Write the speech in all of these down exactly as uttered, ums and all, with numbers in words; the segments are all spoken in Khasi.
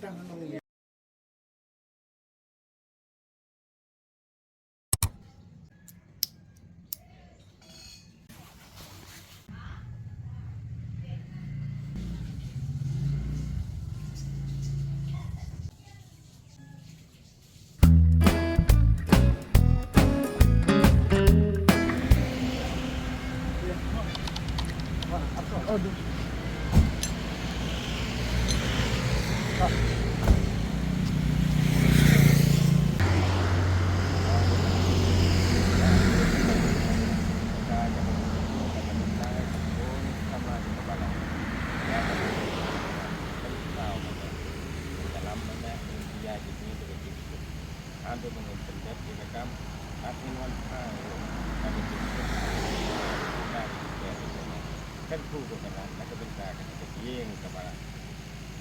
Kan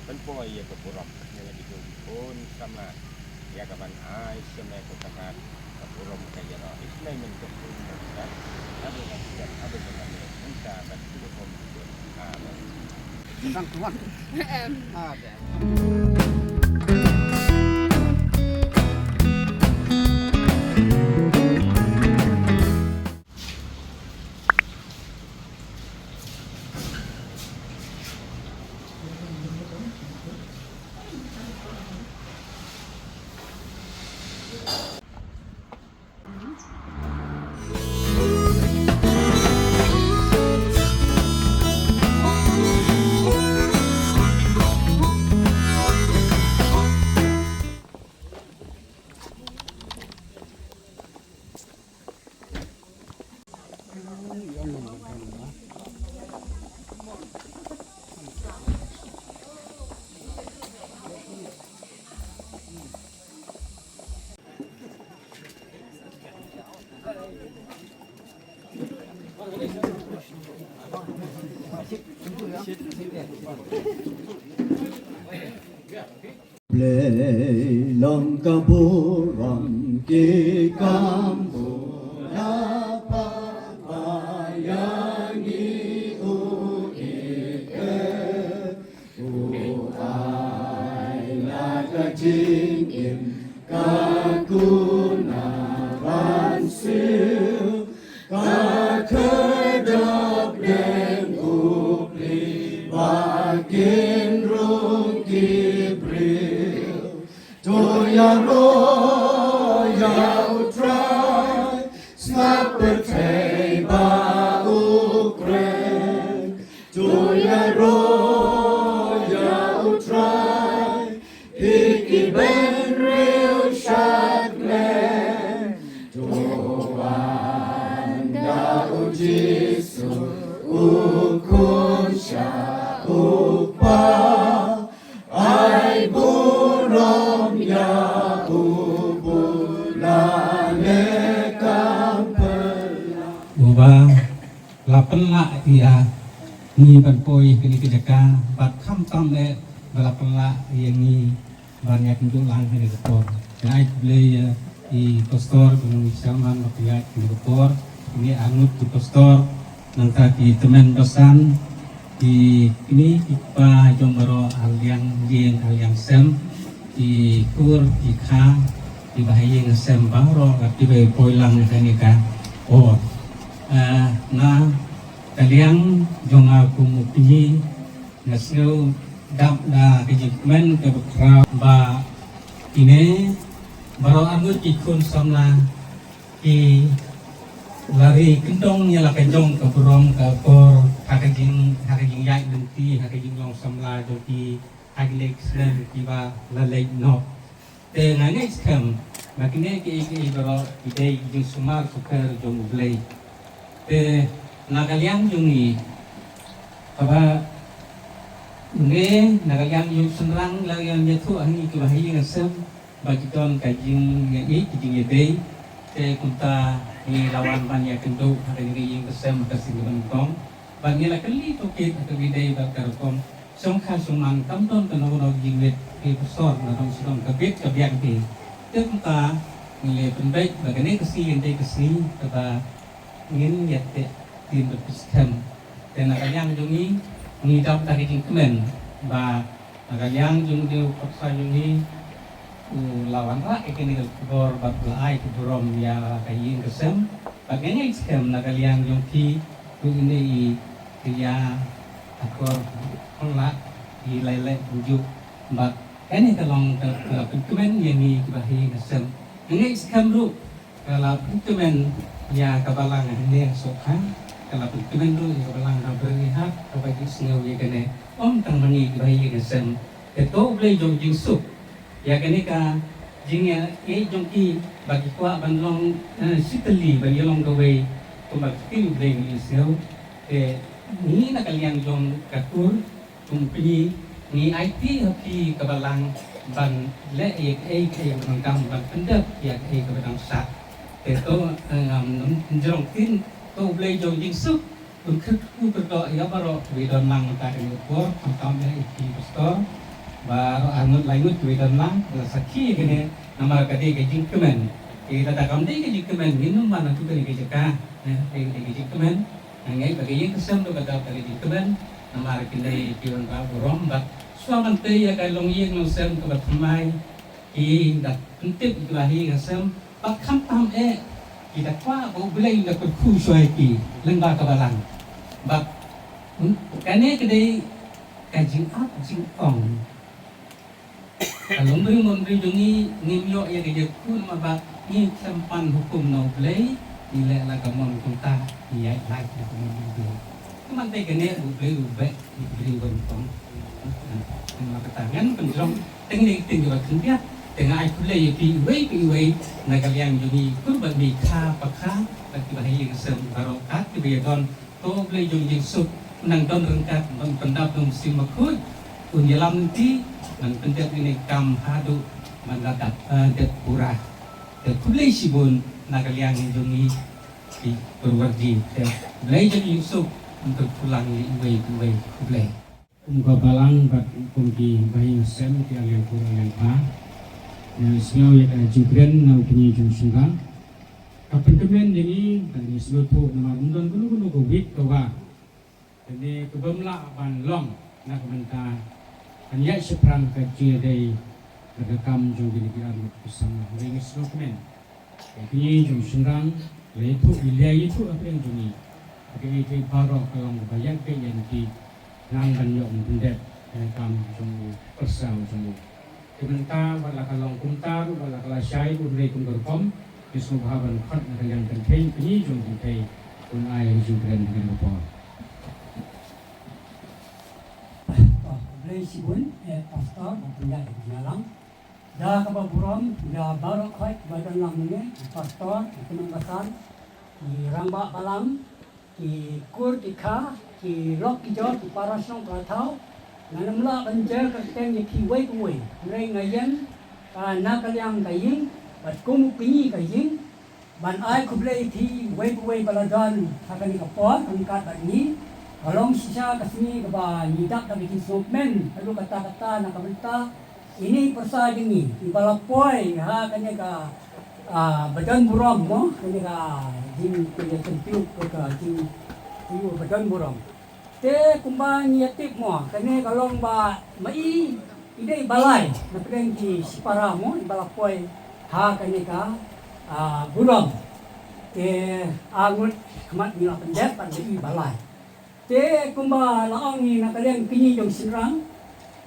pynpoi ïa ka burom na ka bynta ka khun samla, ïa ka ban ai sha me ko Kynrad ka burom ka ïaroh. Isynei mynta ka khun mynta, ado na ka ado na ka mynta ban ka burom ka khun. Amen. Tang tuan. Em. Amen. Blei long ka burom ki kam burom na papa ïa ngi u ïeit. U ai la ka jingim ka kuna ban siew, ka khadar deng u pli ba kin rung ki briew. To ïaroh ïa u Trai, sngap pyrthei ba u kren. To ïaroh ïa u Trai, phi ki bynriew shakri. To wan da u Jisu u khun sha u kpa. Ai burom ïa u bun la ne kam pynlah. Uba la pynlah ïa ngi ban poi kane ka jaka bad khamtam eh ba la pynlah ïa ngi ban ïakynduh lang kane ka por. Nga ai khublei ïa i pastor, bad i chairman ba pynïaid kane ka por, ïa arngut ki pastor, nangta ki tymmen basan, ki kmie ki kpa jong baroh, ar liang ïing ar liang sem, ki kur ki kha, ki bahaïing sem baroh, bad kiba poi lang kane ka por. Ah, na ka liang jong nga kum u kñi, nga sngew dap da ka jingkmen kaba khraw ba kine baroh arngut ki khun samla ki la ri kyndong ïa la ka jong ka burom ka akor ha ka jing, ha ka jingïaid lynti, ha ka jinglong samla jong ki ha kine ki snem kiba la leit noh. Te nga ngeit skhem ba kine kiei kiei baroh ki dei ki jingsumar sukher jong U Blei. Te na ka liang jong ngi, kaba ngi na ka liang jong shynrang la ïa ïathuh ha ngi kiba ha ïing ha sem ba ki don ka jingïaid, ki jingïadei. Te kumta ngi la wan ban ïakynduh ha ka jingïaseng ka sem ka seng ka ban kong. Ba ngi la kylli tohkit ha kaba ïadei bad ka rukom shongkha shongman, kam don kano kano ka jingwit, ki pastor na dong sha dong ka bit ka biang ki. Te kumta ngi la pynbeit ba kane ka sngi kan dei ka sngi kaba ngin ïateh ktien bad pyrshah. Te na ka liang jong ngi, ngi dap da ka jingkmen ba Na ka liang jong u pyrsa jong ngi, u la wanrah ïa kane ka khubor bad u la ai ka burom ïa ka ïing ka sem. Bad nga ngeit skhem na ka liang jong phi, u ine i ka ïa akor khon la i lai leh kumjuh. Bad kane ka long ka, ka pynkmen ïa ngi kiba ha ïing ha sem. Nga ngeit skhem ruh ka la pynkmen ïa ka balang hangne ha Sohkha, ka la pynkmen ruh ïa ka balang ha Byrnihat, kaba ki sngew ïa kane. Ym tang ma ngi kiba ha ïing ha sem, te to U Blei jong jingsuk. Ïa kane ka jingïa, ïa jong ki ba ki kwah ban long, eh, shi tylli ban ïa long kawei, kumba ki U Blei ngi sngew. Te ngi na ka liang jong ka kur, kum pynï, ngi aiti ha phi ka balang ban leh ïa kaei kaei ba donkam, ban pyndep ïa kaei kaba dang sah. Te to, eh, ngam nang jrong ktien, to U Blei jong jingsuk un kyrkhu kyrdoh ïa baroh kiba don lang mynta kane ka por, khamtam ïa i phi pastor, baroh arngut laingut kiba don lang, la sakhi ïa kane, namar ka dei ka jingkmen. Te lada kam dei ka jingkmen, ngin ym wan ha tu kane ka jaka, eh, ka dei ka jingkmen. Nga ngeit ba ka ïing ka sem ruh ka dap da ka jingkmen, namar kine ki wanrah burom bad shuwa ban tei ïa ka longïing longsem kaba thymmai, ki da pyntip ïa kiba ha ïing ha sem, bad khamtam eh ki da kwah ba U Blei un da kyrkhu shuwa ïa ki lyngba ka balang. Bad, hmm, kane ka dei ka jingap jingong. Ka longbriew monbriew jong ngi, ngim ïoh ïa ka jingkyrkhu namar ba ngi khlem pan hukum na U Blei, ngi leh la ka mon kumta, ngi ïaid lait la ka mon U Blei. Ka man te kane U Blei u beh ïa ki briew ba nyngkong. Namar kata ngan pynjrong teng ïa ki ktien kiba khyndiat, te nga ai khublei ïa phi iwei pa iwei na ka liang jong ngi, kur bad mi kha pa kha, bad kiba ha ïing ha sem baroh kat kiba ïadon. To U Blei jong jingsuk un nang don ryngkat, ban pyndap nongsiewmakhuid, un ïalam lynti, ban pyndep ïa kane ka kam haduh ban la dep, eh, dep pura. Te khublei shibun na ka liang jong ngi ki pyrwardi. Te U Blei jong jingsuk un kyrkhu lang ïa iwei pa iwei. Khublei. Kum ka balang bad kum kiba ha ïing ha sem, ki aliang kur aliang kpa, nga sngew ïa ka jingkren na u pynïeng jong u shynrang. Ka pynkmen ïa ngi, ka ngi sngewthuh namar ym don kano kano ka wit ka wah kane ka bym lah ban long na ka bynta ban ïaid shaphrang ka jingïadei bad ka kam jong kine ki arngut ki samla. Hynrei ngi sngewkmen, ka pynïeng jong u shynrang la ïathuh, la ïathuh hapdeng jong ngi ba kaei kaei baroh ka long kaba ïaid beit ïaid lynti, khnang ban ïoh ban pyndep ïa ka kam jong u pyrsa jong u. Te mynta wat la ka long kumta ruh, wat la ka lashai ruh, hynrei kum ka rukom, ngi sngewbha ban khot na ka liang kynthei, pynïeng jong kynthei, un ai jingkren ha kane ka por. To, khublei shibun, eh, pastor, ba pynïaid ïa ka jingïalang. Da kaba burom ïa baroh khoit ba don lang mynne, i pastor, i kynong basan, i rangbah balang, ki kur ki kha, ki lok ki jor, ki para shnong para thaw. Ngan ym lah ban jer kyrteng ïa kiwei kiwei. Hynrei nga ïeng, ah, na ka liang ka ïing, bad kum u pynïeng ka ïing, ban ai khublei ïa kiwei kiwei ba la don ha kane ka por ryngkat bad ngi. Ka long shisha ka sngi kaba ngi dap da ka jingsngewkmen haduh katta katta na ka bynta ine i pyrsa jong ngi iba la poi ha kane ka, ah, ba don burom mo, kane ka jing, kane ka jingtip, ka jing, jing ba don burom. Te kumba ngi ïa tip mo, kane ka long ba ma i, i dei ba lai na pdeng ki shipara mo, iba la poi ha kane ka, ah, burom. Te arngut khmat ngi la pyndep bad i ba lai. Te kumba la ong ngi na ka liang kñi jong shynrang.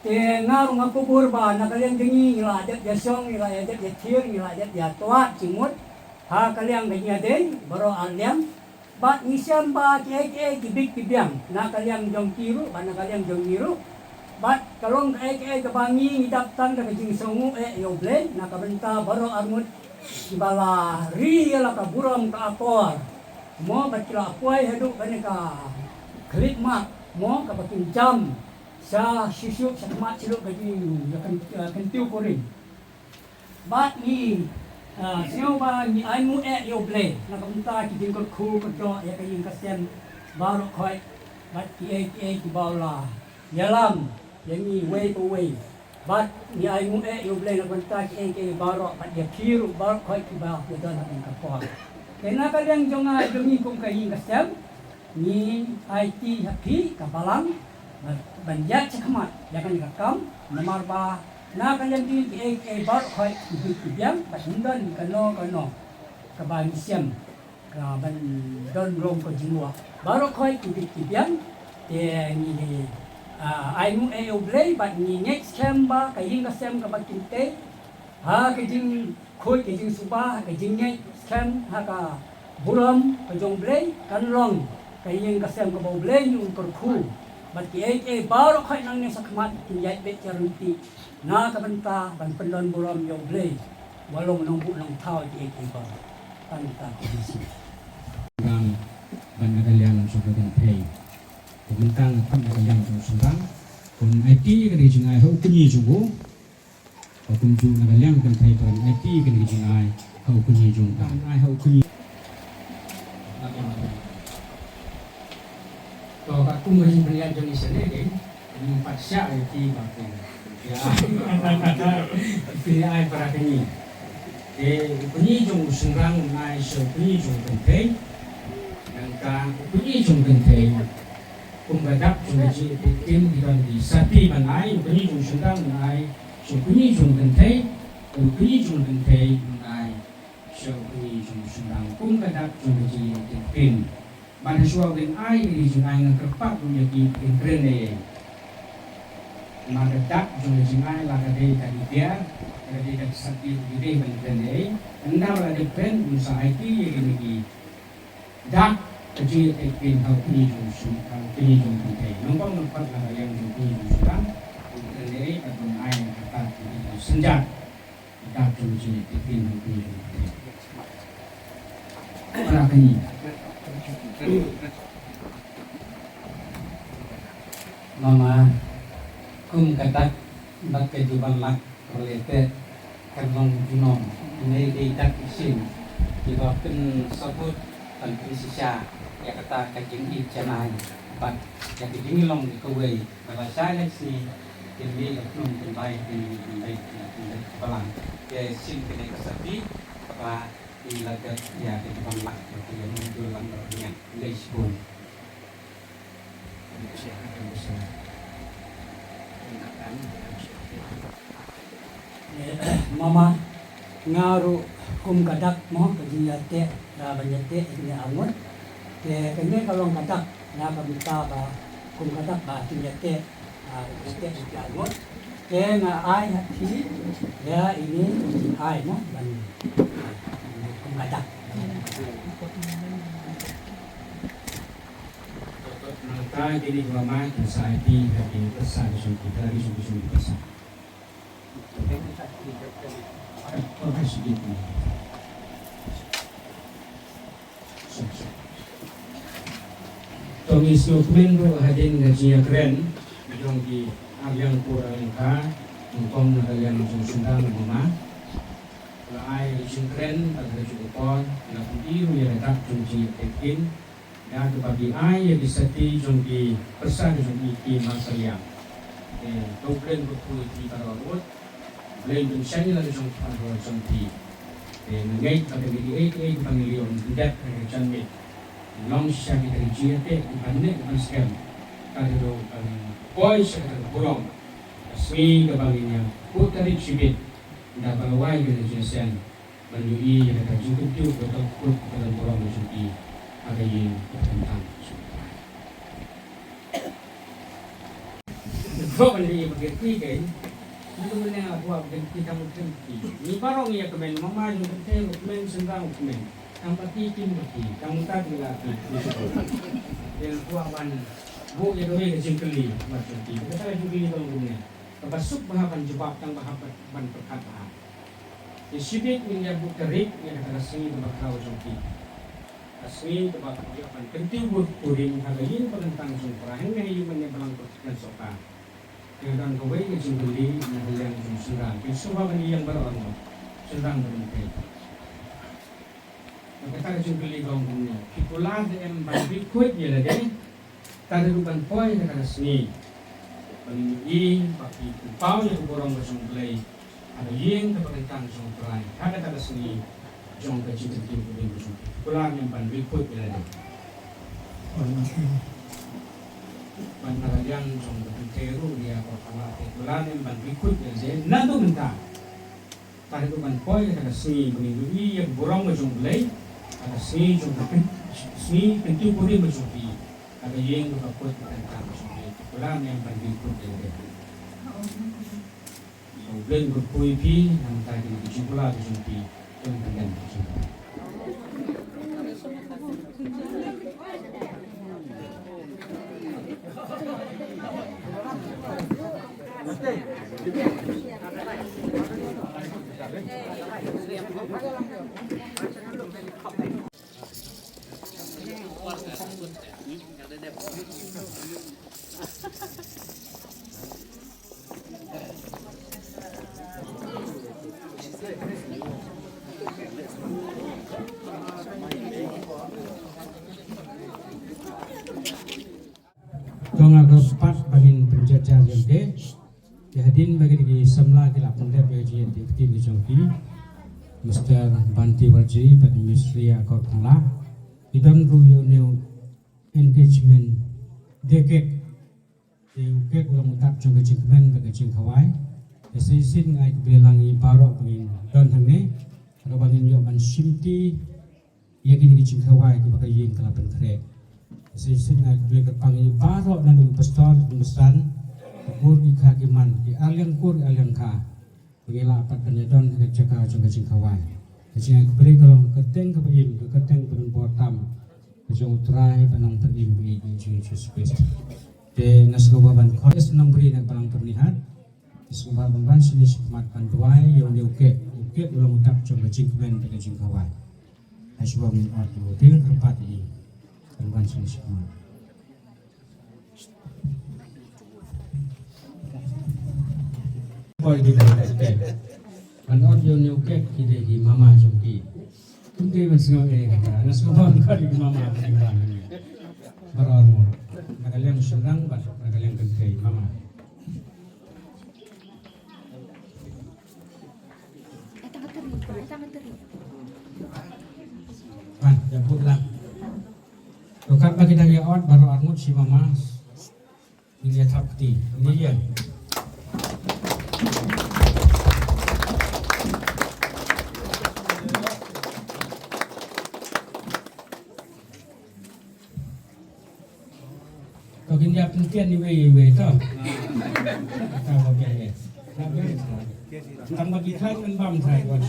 Te nga ruh nga kubur ba na ka liang kñi ngi la dep ïa shong, ngi la ïa dep ïa thir, ngi la dep ïa twad jingmut ha ka liang ka jingïadei baroh ar liang. Bad ngi shem ba kiei kiei ki bit ki biang na ka liang jong ki ruh bad na ka liang jong ngi ruh. Bad ka long kaei kaei kaba ngi ngi dap tang da ka jingsngewnguh eh ïa U Blei na ka bynta baroh arngut kiba la ri ïa la ka burom ka akor. Mo bad ki la poi haduh kane ka khlipmat mo kaba kin jam sha shisha sha khmat sha lut ka jing ïa kan, eh, kyntiew kurim. Bad ngi, ah, sngew ba ngi ainguh eh ïa U Blei na ka bynta ki jingkyrkhu kyrdoh ïa ka ïing ka sem baroh khoit bad kiei kiei kiba u la ïalam ïa ngi uwei pa uwei. Bad ngi ainguh eh ïa U Blei na ka bynta kiei kiei baroh bad ïa phi ruh baroh khoit kiba phi don ha kane ka por. Te na ka liang jong nga jong ngi kum ka ïing ka sem, ngi aiti ha phi ka balang Ban ïaid shakhmat ïa kane ka kam, namar ba na ka liang jong ngi kiei kiei baroh khoit ki bit ki biang, bad ym don kano kano kaba ngi shem ka ban don rong ka jingwah. Baroh khoit ki bit ki biang, te ngi, ah, ai nguh ïa U Blei, bad ngi ngeit skhem ba ka ïing ka sem kaba kin tei ha ka jingkhuid, ka jingsuba, ha ka jingngeit skhem ha ka burom ka jong U Blei, kan long ka ïing ka sem kaba U Blei un kyrkhu. Bad kiei kiei baroh khoit nangne shakhmat kin ïaid beit sha ryntih na ka bynta ban pyndon burom ïa U Blei, ba long nongbuh nongthaw kiei kiei baroh. Tang kata ka dei. Shynrang, ban na ka liang jong ka kynthei. Ka bynta nga tang na ka liang jong u shynrang, un aiti ka dei jingai ha u kñi jong u. Ba kumjuh na ka liang ka kynthei, ban aiti kane ka jingai ha u kñi jong ka. Ai ha u kñi. To, katkum ka jingpynïaid jong i sene dei, ngim pat shah ïa ki ba ki, ïa, ki ai para kñi. Te u kñi jong u shynrang un ai sha u kñi jong u kynthei. Nangta u kñi jong u kynthei, kum ka dak jong ka jingïateh ktien, ki don ki sati ban ai, u kñi jong u shynrang un ai sha u kñi jong u kynthei, u kñi jong u kynthei un ai sha u kñi jong u shynrang, kum ka dak jong ka jingïateh ktien. Bad hashwa ban ai ïa ki jingai, nga kyrpad ruh ïa ki ba kin kren ei ei. Namar ka dak jong ka jingai la ka dei ka dei biang, la ka dei ka sati ruh ki dei ban kren ei ei. Ynda la dep kren, un sa aiti ïa kine ki dak ka jingïateh ktien ha u kñi jong u shyn-, ha u kñi jong u kynthei. Nyngkong nyngkong na ka liang jong u kñi jong u shynrang, un kren ei ei, bad un ai ïa kata ka dei ka synjat. Dak jong u kñi, ktien jong u kñi. Para kñi. Mama, kum ka dak bad ka jubab lak, ka leh te kan long junom. Ine i dei dak i shin kiba pynsabut ban pynshisha ïa kata ka jingïeit janai bad ïa ka jinglong kawei. Ba la shai la sngi, kin mih la pynlong pynbai, kin mih pynbai, kin mih pynbai balang. Te shin kane ka sati, kaba i la dep ïa ka jubab lak, ba ki ïa mundul lang ba ïa lei shibun. Mama, nga ruh kum ka dak mo, ka jingïateh, ah, ban ïateh ïa kine arngut. Te kane ka long ka dak, nga ka bynta ba kum ka dak ba kin ïateh, ah, ïateh ïa kine arngut. Te nga ai ha phi ïa ine i jingai mo, ban, ah, kum ka dak. Nangta kine ki mama kin sa aiti ha ki pyrsa ki jong ki, ha ki jong ki jong ki pyrsa. To ngin sngewkmen ruh hadien ka jingïakren jong ki arliang kur arliang kha, nyngkong na ka liang jong u shynrang u mama. La ai ka jingkren bad ka jingkupor, la pyni ruh ïa ka dak jong ka jingïateh ktien. Da kaba ki ai ïa ki sati jong ki pyrsa jong ki, ki markylliang. Te to kren bad phi baroh arngut. Blei un pynshai ïa la ka jong phi baroh jong phi. Te nga ngeit ba kane kaei kaei kaba ngi ïoh ban pyndep ha ka janmiet, long shisha kita ki jingïateh kiban neh kiban skhem. Ka dei ruh ban poi sha kata ka burom, ka sngi kaba ngin ïa bud tarik shibit. Da ba la wai ïa ka jingïaseng. Ban ïohi ïa kata ka jingkyntiew kaba kut kaba burom jong ki ha ka ïing kaba kyntang. Kaba ban ïohi ba kynti kein. Ngi tu mynne nga kwah ba kynti tang ba kynti. Ngi baroh ngi ïa kmen, mama jong kynthei ruh kmen, shynrang ruh kmen. Tang ba ki kim ba ki, tang mynta ki la ki. Ïa nga kwah ban buh ïa kawei ka jingkylli ba kynti. Kata ka jingkylli ka long kumne. Kaba suk ba hap ban jubab tang ba hap ban pyrkhat ba hap. Te shibit ngin ïa bud tarik ïa kata ka sngi kaba khraw jong ki. Ka sngi kaba ïoh ban kyntiew bud kurim ha ka ïing ba kyntang jong U Trai hangne ha ïing mane Balang Pyrthei Sohkha. Te nga don kawei ka jingkylli na ka liang jong u shynrang. Ki sngewbha ban ïeng baroh arngut. Shynrang ba kynthei. Kata ka jingkylli ka ong kumne. Phi kular ne em ban ri khuid ïa lade. Ka dei ruh ban poi ha kata ka sngi ban ïohi ba phi pynpaw ïa ka burom ka jong U Blei ha ka ïing kaba kyntang jong U Trai ha kata ka sngi jong ka jingkyntiew kurim ka jong phi. Kular ne em ban ri khuid ïa lade. Ba Na ka liang jong ka pynthei ruh ïa ka, ka la te kular ne ban recruit ïa lade naduh mynta. Tang ruh ban poi ha ka sngi ba ngin ïohi ïa ka burom ka jong U Blei, ha ka sngi jong ka pyn-, sngi kyntu kurim ka jong phi, ha ka ïing ka khuid ka kyrteng ka jong phi. Te kular ne ban recruit ïa lade. So, U Blei un kyrkhu ïa phi, nangta kine ki jingkular ki jong phi, jong phi, jong phi. To nga kyrpad ba ngin pynjah jar ïa lade. Te hadien ba ki samla ki la pyndep ïa ka jingïaid ktien ka jong ki, Mister Banti Warji bad Miss Ria Akor Pangla, ki don ruh ïa une u engagement day cake. Te u cake u long u dap jong ka jingkmen bad ka jingkhawai. Te sa shisien nga ai khublei lang ïa baroh ba ngin don hangne, kaba ngin ïoh ban shimti ïa kine ki jingkhawai kiba ka ïing ka la pynkhreh. Sa shisien nga ai khublei kyrpang ïa baroh naduh u pastor, u pastor, u kur, ki kha ki man, ki arliang kur, ki arliang kha. Ba ngi lah pat ban ïadon ha ka jaka jong ka jingkhawai. Ka jingai khublei ka long ka kyrteng kaba im, ka kyrteng kaba don bor tam, ka jong U Trai bad Nongpynim ba ïeit jong ngi Jisu Khrist. Te nga sngewbha ban khot ïa u nongbriew na ka balang pyrngiat. Nga sngewbha ban wan shane shakhmat ban duwai ïa une u cake. U cake u long u dap jong ka jingkmen bad ka jingkhawai. Nga sngewbha ban ot ïa u, te nga kyrpad ïa u ban wan shane shakhmat. Poi ki dei tek tek. Ban ot ïa une u cake ki dei ki mama jong ki. Kum dei ban sngew eh kata. Nga sngewbha ban ot ïa ki mama jong ki. Baroh arngut. Na ka liang shynrang bad na ka liang kynthei, mama. Ban, ïa bud lang. To katba ki dang ïa ot baroh arngut shi mama. Ngin ïa thap kti. Ngin ïa. To ngin ïa pyntian iwei iwei to. Ka ba biang eh. Tang ba ki thait ngan bam thait wat.